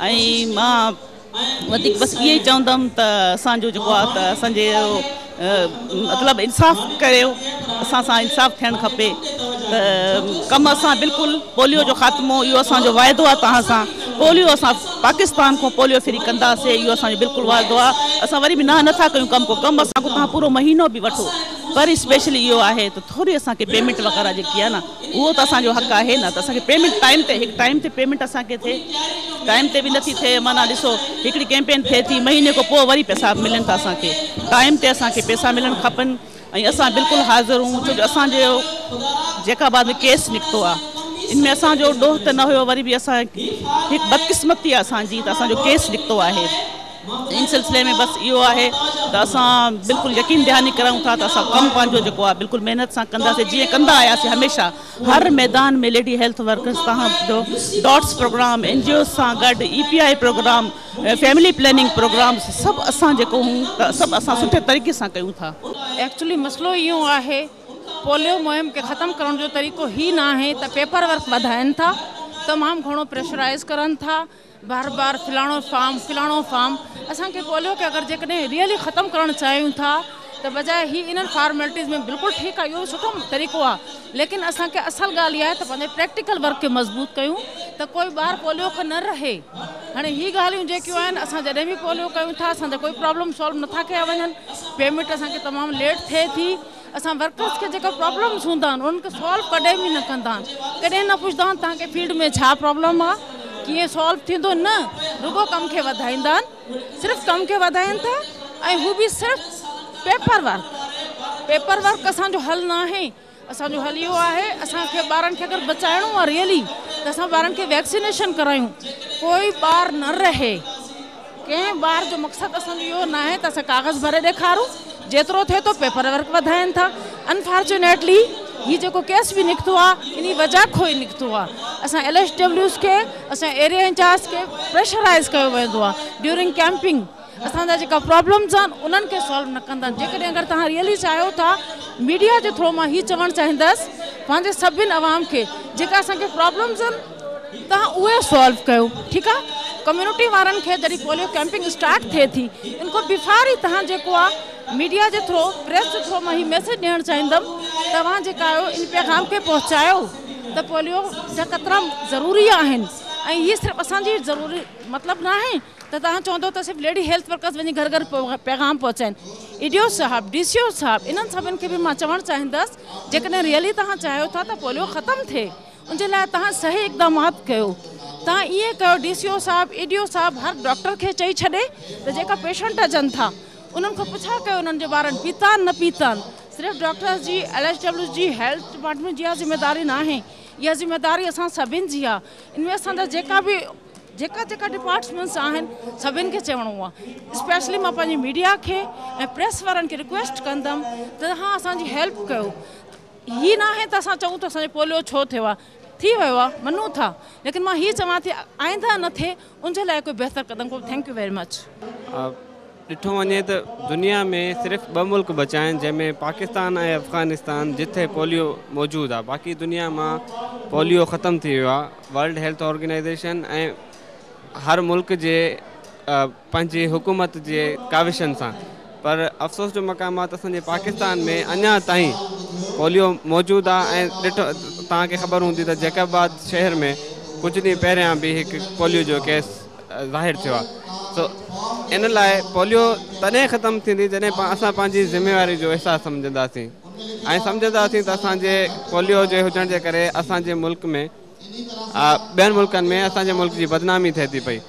۽ مان وڌيڪ بس اهو ئي چوندم ته اسان جو جيڪو آهي ته اسان جي مطلب انصاف ڪريو اسان سان انصاف ٿيڻ کپي ته ڪم اسان بلڪل پوليو جو خاتمو اهو اسان جو واعدو آهي توهان سان پوليو اسان پاڪستان کان پوليو فري ڪنداسي اهو اسان جو بلڪل واعدو آهي اسان وري به نه نٿا ڪيون ڪم ڪو ڪم اسان کان توهان پورو مهينو به وٺو پر اسپيشلي اهو آهي ته ٿوري اسان کي پيمينٽ وغيره جيڪي آهي نه اهو ته اسان جو حق آهي نه ته اسان کي پيمينٽ ٽائيم تي هڪ ٽائيم تي پيمينٽ اسان کي ٿئي ٽائيم تي به نٿي ٿئي معنيٰ ڏسو هڪڙي ڪيمپين ٿئي ٿي مهيني کان پوء وري پئسا ملن ٿا اسان کي ٽائيم تي اسان کي پئسا ملڻ کپن ۽ اسان بلڪل حاضر هون ڇو جو اسان جو جيڪب آباد ۾ ڪيس نڪتو آهي ان ۾ اسان جو ڏوهه ته نه هيو وري به اسان هڪ بدقسمتي آهي اسان جي ته اسان جو ڪيس نڪتو آهي ان سلسلي ۾ بس اهو آهي ته اسان بلڪل يقين دهاني ڪرايون ٿا ته اسان ڪم پنهنجو جيڪو آهي بلڪل محنت سان ڪنداسين جيئن ڪندا آياسين هميشه هر ميدان ۾ ليڊي هيلٿ ورڪرز تهان جو DOTS programme N G Os سان گڏ E P I programme family planning programme سڀ اسان جيڪو هون ته سڀ اسان سٺي طريقي سان ڪيون ٿا.
ايڪچولي مسئلو اهو آهي پوليو مهم کي ختم ڪرڻ جو طريقو هي ناهي ته پيپر ورڪ وڌائين ٿا تمام گهڻو پريشرائز ڪرن ٿا بار بار فلاڻو فارم فلاڻو فارم اسان کي پوليو کي اگر جيڪڏهن ريئلي ختم ڪرڻ چاهيون ٿا ته بجاء هي انهن فارملٽيز ۾ بلڪل ٺيڪ آهي اهو به سٺو طريقو آهي ليڪن اسان کي اصل ڳالهه اها آهي ته پنهنجي پريڪٽيڪل ورڪ کي مضبوط ڪيون ته ڪوئي ٻار پوليو کان نه رهي هاڻي هي ڳالهيون جيڪيون آهن اسان جڏهن به پوليو ڪيون ٿا اسان جا ڪوئي پرابلم سالو نٿا ڪيا وڃن پيمينٽ اسان کي تمام ليٽ ٿئي ٿي اسان ورڪرز کي جيڪا پرابلمز هوندا آهن انهن کي سالو ڪڏهن به نه ڪندا آهن ڪڏهن نه پڇندا آهن توهان کي فيلڊ ۾ ڇا پرابلم آهي ڪيئن سالو ٿيندو نه رڳو ڪم کي وڌائيندا آهن صرف ڪم کي وڌائين ٿا ۽ هو به صرف پيپر ورڪ پيپر ورڪ اسان جو حل نه آهي اسان جو حل اهو آهي اسان کي ٻارن کي اگر بچائڻو آهي ريئلي ته اسان ٻارن کي ويڪسينيشن ڪرايون ڪوئي ٻار نه رهي ڪنهن ٻار جو مقصد اسان جو اهو ناهي ته اسان ڪاغذ ڀري ڏيکارون، جيترو ٿئي ٿو پيپر ورڪ وڌائين ٿا. انفارچونيٽلي هي جيڪو ڪيس به نڪتو آهي انهي وجهه کان ئي نڪتو آهي. اسان ايل ايڇ ڊبليوز کي اسان ايريا انچارج کي پريشرائز ڪيو ويندو آهي ڊيورنگ ڪيمپنگ اسان جا جيڪا پرابلمز آهن انهن کي سالو نه ڪندا آهن. جيڪڏهن اگر توهان ريئلي چاهيو ٿا ميڊيا جي ٿرو مان هي چوڻ چاهيندس پنهنجي سڀن عوام کي جيڪا اسان کي پرابلمز آهن توهان اهي سالو ڪيو ٺيڪ آ ڪميونٽي وارن کي جڏهن پوليو ڪيمپنگ اسٽارٽ ٿئي ٿي ان کان بفار ئي توهان جيڪو آ ميڊيا جي ٿرو پريس جي ٿرو مان هي ميسيج ڏيڻ چاهيندم توهان جيڪا آهيو ان پيغام کي پهچايو ته پوليو جا قطرا ضروري آهن ۽ هي صرف اسان جي ضروري مطلب ناهي ته توهان چوندو ته صرف ليڊي هيلٿ ورڪرز وڃي گهر گهر پيغام پهچائين اي ڊي او صاحب ڊي سي او صاحب انهن سڀن کي به مان چوڻ چاهيندس جيڪڏهن ريئلي توهان چاهيو ٿا ته پوليو ختم ٿئي ان جي لاء توهان صحيح اقدامات ڪيو توهان ائين ڪيو ڊي سي او صاحب اي ڊي او صاحب هر ڊاڪٽر کي چئي ڇڏي ته جيڪا پيشنٽ اچن ٿا انهن کان پڇا ڪيو انهن جي ٻارن پيتا آهن نه پيتا آهن صرف ڊاڪٽرز جي ايل ايڇ ڊبليوز جي هيلٿ ڊپارٽمينٽ جي اها ذميداري ناهي اها ذميداري اسان سڀن جي آهي ان ۾ اسان جا جيڪا به جيڪا جيڪا ڊپارٽمينٽس آهن سڀن کي چوڻو آهي اسپيشلي مان پنهنجي ميڊيا کي ۽ پريس وارن کي رڪويسٽ ڪندم ته توهان اسان جي هيلپ ڪيو هي ناهي ته اسان چئون ته اسان جو پوليو ڇو ٿيو آهي، ٿي ويو آهي مڃون ٿا ليڪن مان هي چوان ٿي آئنده نه ٿئي ان جي لاء ڪوئي بهتر قدم کڻو thank you very much.
ڏٺو وڃي ته دنيا ۾ صرف ٻه ملڪ بچا آهن جنهن ۾ پاڪستان ۽ افغانستان جتي پوليو موجود آهي باقي دنيا مان پوليو ختم ٿي ويو آهي ورلڊ هيلٿ آرگنائيزيشن ۽ هر ملڪ جي پنهنجي حڪومت جي ڪاوشن سان پر افسوس جو مقام آهي ته اسان جي پاڪستان ۾ اڃا تائين پوليو موجود آهي ۽ ڏٺو توهان کي خبر هوندي ته جيڪب آباد شهر ۾ ڪجهه ڏينهن پهريان به هڪ پوليو جو ڪيس ظاهر ٿيو آهي سو ان لاء پوليو تڏهن ختم ٿيندي جڏهن اسان پنهنجي ذميواري جو احساس سمجهنداسين ۽ سمجهنداسين ته اسان جي پوليو جي هجڻ جي ڪري اسان جي ملڪ ۾ ٻين ملڪن ۾ اسان جي ملڪ جي بدنامي ٿئي ٿي پئي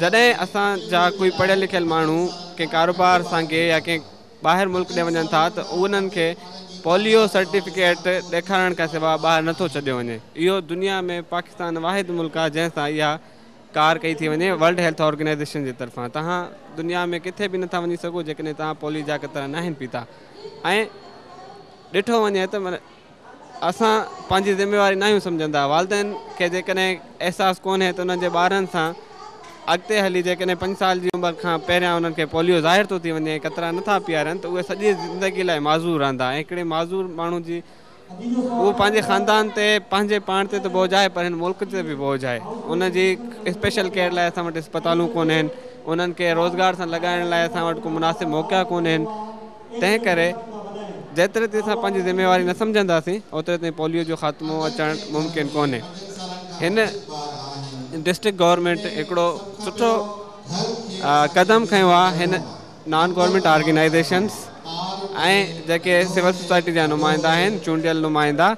جڏهن اسان جا ڪوئي پڙهيل لکيل ماڻهو ڪنهن ڪاروبار سانگي يا ڪنهن ٻاهر ملڪ ڏي وڃن ٿا ته انهن کي پوليو سرٽيفڪيٽ ڏيکارڻ کان سواء ٻاهر نٿو ڇڏيو وڃي اهو دنيا ۾ پاڪستان واحد ملڪ آهي جنهن سان اها ڪار ڪئي ٿي وڃي ورلڊ هيلٿ آرگنائيزيشن جي طرفان توهان دنيا ۾ ڪٿي به نٿا وڃي سگهو جيڪڏهن توهان پوليو جا قطرا ناهن پيتا ۽ ڏٺو وڃي ته اسان پنهنجي ذميواري ناهيون سمجهندا والدين کي جيڪڏهن احساس ڪونهي ته انهن جي ٻارن سان اڳتي هلي جيڪڏهن پنج سال جي عمر کان پهريان انهن کي پوليو ظاهر ٿو ٿي وڃي ۽ قطرا نٿا پيارن ته اهي سڄي زندگي لاء معذور رهندا ۽ هڪڙي معذور ماڻهو جي اهو پنهنجي خاندان تي پنهنجي پاڻ تي ته بوجهه آهي پر هن ملڪ تي به بوجهه آهي ان جي اسپيشل ڪيئر لاء اسان وٽ اسپتالون ڪونهن انهن کي روزگار سان لڳائڻ لاء اسان وٽ ڪو مناسب موقعا ڪونهن تنهن ڪري جيتري تائين اسان پنهنجي ذميواري نه سمجهنداسين اوتري تائين پوليو جو خاتمو اچڻ ممڪن ڪونهي. هن ڊسٽرڪٽ گورنمينٽ هڪڙو سٺو قدم کنيو آهي هن نان گورنمينٽ آرگنائيزيشنس ۽ جيڪي سول سوسائٽي جا نمائندا آهن چونڊيل نمائندا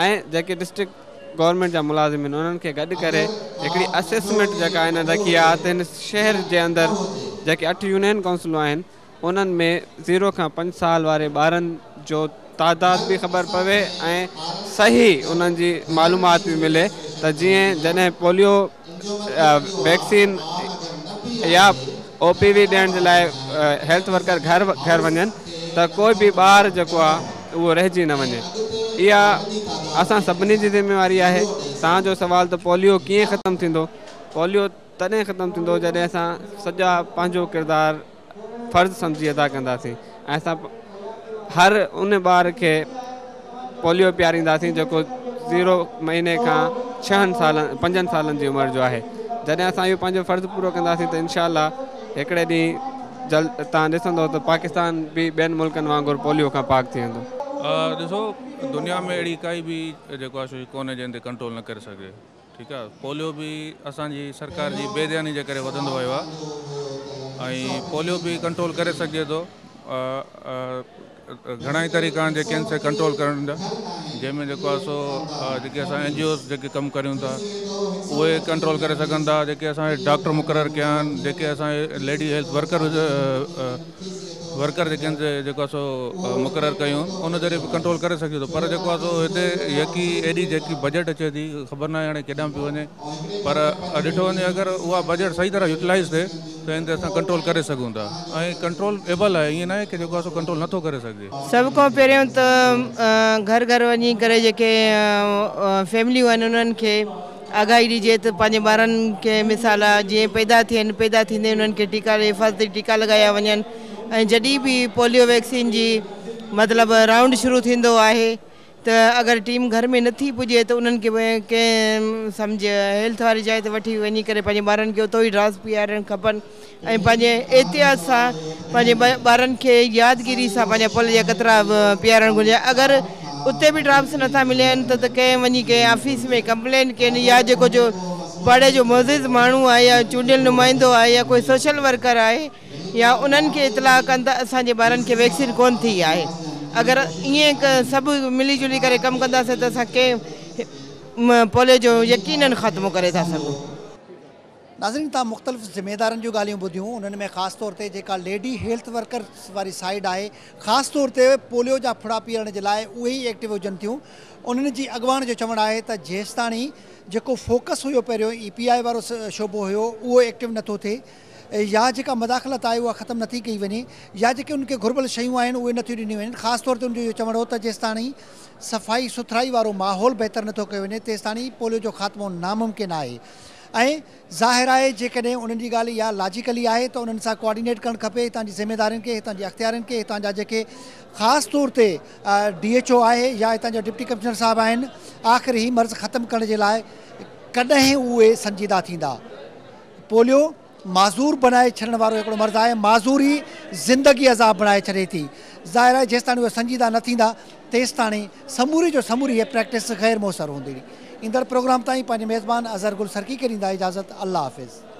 ۽ جيڪي ڊسٽرڪٽ گورنمينٽ جا ملازم آهن انهن کي گڏ ڪري هڪڙي اسيسمينٽ جيڪا هنن رکي آهي ته هن شهر جي اندر جيڪي اٺ يونين ڪائونسلون آهن انهن ۾ زيرو کان پنج سال واري ٻارن جو تعداد به خبر پوي ۽ صحيح انهن جي معلومات به ملي ته جيئن جڏهن پوليو ويڪسين يا او پي وي ڏيڻ جي لاء هيلٿ ورڪر گهر گهر وڃن ته ڪوئي به ٻار جيڪو آهي اهو رهجي نه وڃي اها اسان سڀني جي ذميواري آهي توهان جو سوال ته پوليو ڪيئن ختم ٿيندو پوليو تڏهن ختم ٿيندو جڏهن اسان سڄا پنهنجو ڪردار فرض سمجهي ادا ڪنداسين ۽ اسان هر ان ٻار کي پوليو پيارينداسين جيڪو زيرو مهيني کان ڇهن سالن پنجن سالن جي عمر جو آهي جڏهن اسان اهو پنهنجو فرض پورو ڪنداسين ته انشاء الله هڪڙي ڏينهن جلد توهان ڏسندو ته پاڪستان به ٻين ملڪن وانگر پوليو کان پاڪ ٿي ويندو.
ڏسو دنيا ۾ اهڙي ڪائي به جيڪو آهي سو ڪونهي جنهن تي ڪنٽرول نه ڪري سگهجي. ٺيڪ آ پوليو به اسان جي سرڪار جي بي ڌياني جي ڪري وڌندو ويو آ ۽ پوليو به ڪنٽرول ڪري سگهجي ٿو گهڻا ئي طريقا آهن جيڪي آهن سي ڪنٽرول ڪرڻ جا جنهن ۾ جيڪو آ سو جيڪي اسان اين جي اوز جيڪي ڪم ڪريون ٿا اهي ڪنٽرول ڪري سگهن ٿا جيڪي اسان ڊاڪٽر مقرر ڪيا آهن جيڪي اسان ليڊي هيلٿ ورڪر ورڪر جيڪي آهن سي جيڪو آهي سو مقرر ڪيون ان ذريعي به ڪنٽرول ڪري سگهجي ٿو پر جيڪو آهي سو هتي يڪي ايڏي جيڪي بجيٽ اچي ٿي خبر ناهي هاڻي ڪيڏانهن پيو وڃي پر ڏٺو وڃي اگر اها بجيٽ صحيح طرح يوٽيلائز ٿئي ته ان تي اسان ڪنٽرول ڪري سگهون ٿا ۽ ڪنٽرول ايبل آهي ائين ناهي ڪي جيڪو آهي سو ڪنٽرول نٿو ڪري سگهجي.
سڀ کان پهريون ته گهر گهر وڃي ڪري جيڪي فيمليون آهن انهن کي آگاهي ڏجي ته پنهنجي ٻارن کي مثال جيئن پيدا ٿين پيدا ٿيندي انهن کي ٽيڪا حفاظتي ٽيڪا لڳايا وڃن ۽ جڏهن به پوليو ويڪسين جي مطلب رائونڊ شروع ٿيندو آهي ته اگر ٽيم گهر ۾ نٿي پڄي ته انهن کي ڪنهن سمجهه هيلٿ واري جاء تي وٺي وڃي ڪري پنهنجي ٻارن کي اتو ئي ڊراپس پيارڻ کپن ۽ پنهنجي احتياط سان پنهنجي ٻارن کي يادگيري سان پنهنجا پوليو جا قطرا پيارڻ گهرجي اگر اتي به ڊراپس نٿا ملين ته ڪنهن وڃي ڪنهن آفيس ۾ ڪمپلين ڪين يا جيڪو جو پاڙي جو معزز ماڻهو آهي يا چونڊيل نمائندو آهي يا ڪوئي سوشل ورڪر آهي يا انهن کي اطلاع ڪن ته اسان جي ٻارن کي ويڪسين ڪون ٿي آهي اگر ائين سڀ ملي جلي ڪري ڪم ڪنداسين ته اسان ڪنهن پوليو جو يقينن خاتمو ڪري ٿا سگهون.
ناظرين توهان مختلف ذميدارن جون ڳالهيون ٻڌيون انهن ۾ خاص طور تي جيڪا ليڊي هيلٿ ورڪرز واري سائيڊ آهي خاص طور تي پوليو جا ڦڙا پيئڻ جي لاء اهي ئي ايڪٽو هجن ٿيون انهن جي اڳواڻ جو چوڻ آهي ته جيستاڻي جيڪو فوڪس هيو پهريون اي پي آء وارو شعبو هيو اهو ايڪٽو نٿو ٿئي يا جيڪا مداخلت آهي اها ختم نٿي ڪئي وڃي يا جيڪي انهن کي گهربل شيون آهن اهي نٿيون ڏنيون وڃن خاص طور تي ان جو اهو چوڻ هو ته جيستاڻي صفائي سٿرائي وارو ماحول بهتر نٿو ڪيو وڃي تيستاڻي پوليو جو خاتمو ناممڪن آهي ۽ ظاهر آهي جيڪڏهن انهن جي ڳالهه اها لاجيڪلي آهي ته انهن سان ڪوآرڊينيٽ ڪرڻ کپي هتان جي ذميدارين کي هتان جي اختيارين کي هتان جا جيڪي خاص طور تي ڊي ايڇ او آهي يا هتان جا ڊپٽي ڪمشنر صاحب آهن آخر هي مرض ختم ڪرڻ جي لاء ڪڏهن اهي سنجيده ٿيندا پوليو. معذور بڻائي ڇڏڻ وارو هڪڙو مرض آهي، معذوري زندگي عذاب بڻائي ڇڏي ٿي. ظاهر آهي جيستاڻي اهي سنجيده نه ٿيندا تيستاڻي سموري جو سموري هيء پريڪٽس غير موثر هوندي. ايندڙ پروگرام تائين پنهنجي ميزبان اظهر گل سرڪي کي ڏيندا اجازت. الله حافظ.